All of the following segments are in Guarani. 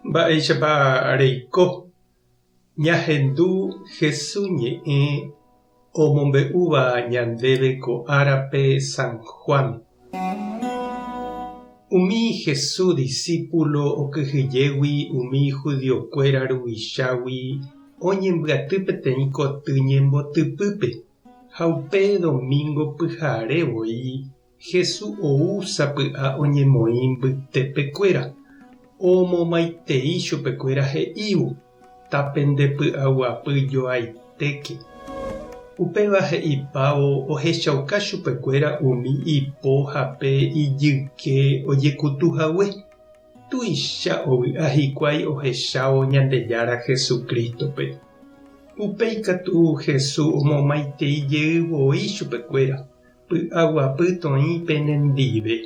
Mba'éichapa reiko ñahendu Hesu ñe'ẽ omombe'úva ñandéve ko árape San Juan? Umi Hesu disípulo okyhyjégui umi judiokuéra ruvichágui oñembyaty peteĩ koty ñembotypýpe, ha upe domingo pyhare voi Hesu ou sapy'a oñemoĩ mbytepekuéra, omomaitei chupekuéra he'ívo, Tapendepy'aguapy joaitéke. Upéva he'ipávo ohechauka chupekuéra umi ipo ha pe ijyke ojekutu hague. Tuicha ovy'a hikuái ohechávo Ñandejára Jesucrístope. Upéi katu Hesu omomaitei jey voi chupekuéra. Py'aguapy toĩ penendive,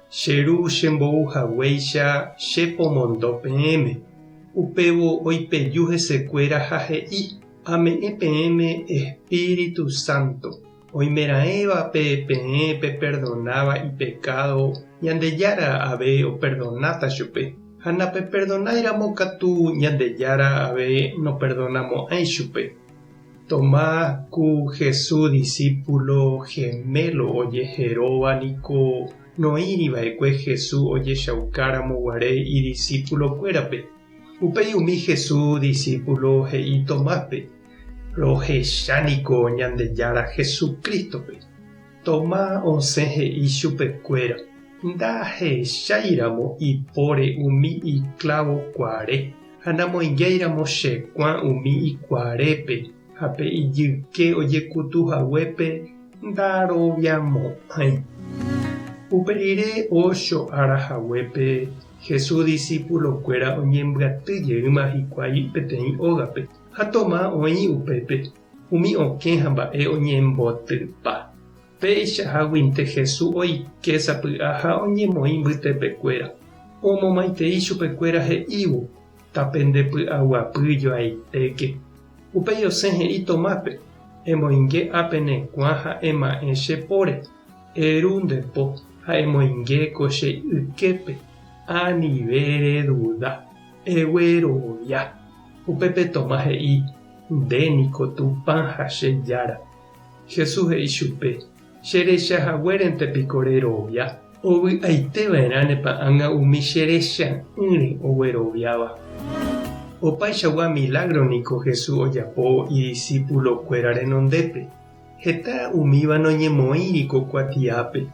che Ru chembou haguéicha che pomondo peẽme. Upévo oipeju hesekuéra ha he'i, Ame'ẽ peẽme Espíritu Santo. Oimeraẽvape peẽ peperdonáva ipekádo, Ñandejára ave operdonáta chupe. Ha napeperdonáiramo katu Ñandejára ave noperdonamo'ãi chupe. Tomás ku Jesús disípulo gemelo ojeheróva niko noĩri va'ekue Jesús ojechaukáramo guare idisípulokuérape. Upéi umi Jesús disípulo he'i Tomáspe, Rohecha niko Ñandejára Jesucrístope. Tomás osẽ he'i chupekuéra, Ndahecháiramo ipóre umi iklávo kuare. Ha namoingéiramo che kuã umi ikuarépe ha pe ijyke ojekutu haguépe ndaroviamo'ãi. Upe rire ocho ára haguépe Jesús disípulokuéra oñembyaty jeýma hikuái peteĩ ógape, ha Tomás oĩ upépe, umi okẽ ha mba'e oñembotypa. Péicha háguinte Jesús oike sapy'a ha oñemoĩ mbytepekuéra. Omomaitei chupekuéra he'ívo, Tapendepy'aguapy joaitéke. Upéi osẽ he'i Tomáspe, Emoinge ápe ne kuã ha ema'ẽ che póre. Eru nde po ha emoinge ko che yképe. Anive reduda. Eguerovia. Upépe Tomás he'i, Nde niko Tupã ha che Jára. Jesús he'i chupe, Che recha haguérente piko rerovia? Ovy'aite va'erã ne pa'ãnga umi che recha'ỹre ogueroviáva. Opaichagua milágro niko Jesús ojapo idisípulokuéra renondépe. Heta umíva noñemoĩri ko kuatiápe.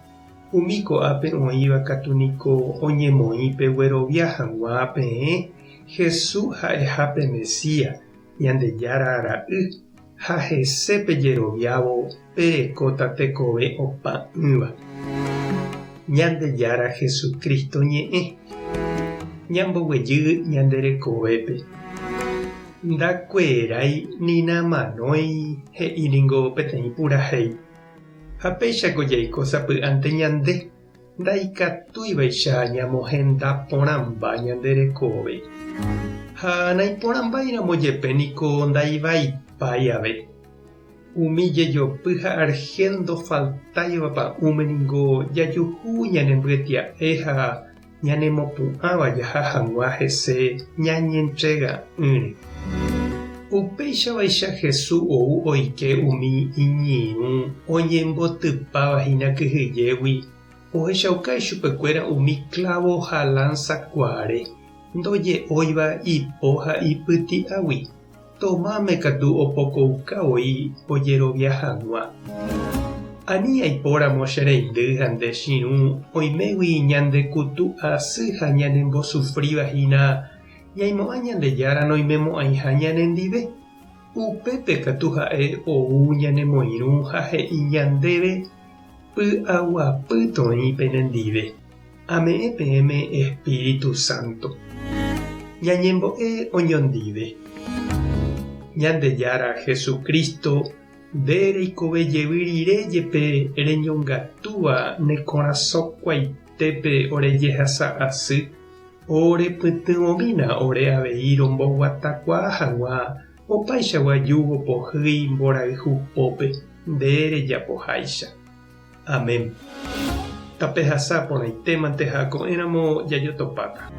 Umi ko'ápe oĩva katu niko oñemoĩ peguerovia hag̃ua peẽ Jesús ha'eha pe Mesías, Ñandejára Ra'y, ha hese pejeroviávo perekóta tekove opa'ỹva. Ñandejára Jesucristo ñe'ẽ. Ñamboguejy ñande rekovépe. Ndakuerái ni namanói he'i ningo peteĩ purahéi. Ha péichako jaiko sapy'ánte ñande. Ndaikatúivaicha ñamohenda porãmba ñande rekove. Ha naiporãmbáiramo jepe niko ndaivaipái ave. Umi jejopy ha argel ndofaltáiva pa'ũme ningo jajuhu ñanembyetia'e ha ñanemopu'ãva jaha hag̃ua hese ñañentrega'ỹre. Upéichavaicha Jesús ou oike umi iñirũ oñembotypáva hína kyhyjégui, ohechauka ichupekuéra umi klávo ha lánsa kuaare, ndoje'óiva ipo ha ipyti'águi. Tomáme katu opokouka voi ojerovia hag̃ua. Ani aipóramo che reindy ha nde chirũ oimégui ñandekutu asy ha ñanembosufríva hína ñaimo'ã Ñandejára noimemo'ãiha ñanendive. Upépe katu ha'e ou ñanemoirũ ha he'i ñandéve, Py'aguapy toĩ penendive. Ame'ẽ peẽme Espíritu Santo. Ñañembo'e oñondive. Ñandejára Jesucristo, nde reikove jevy rire jepe reñongatúva ne korasõ kuaitépe ore jehasa asy, ore pytyvõmína ore avei romboguatakuaa hag̃ua opaichagua júgo pohýi mborayhu pópe nde rejapoháicha. Amén. Tapehasa porãitémante ha ko'ẽramo jajotopáta.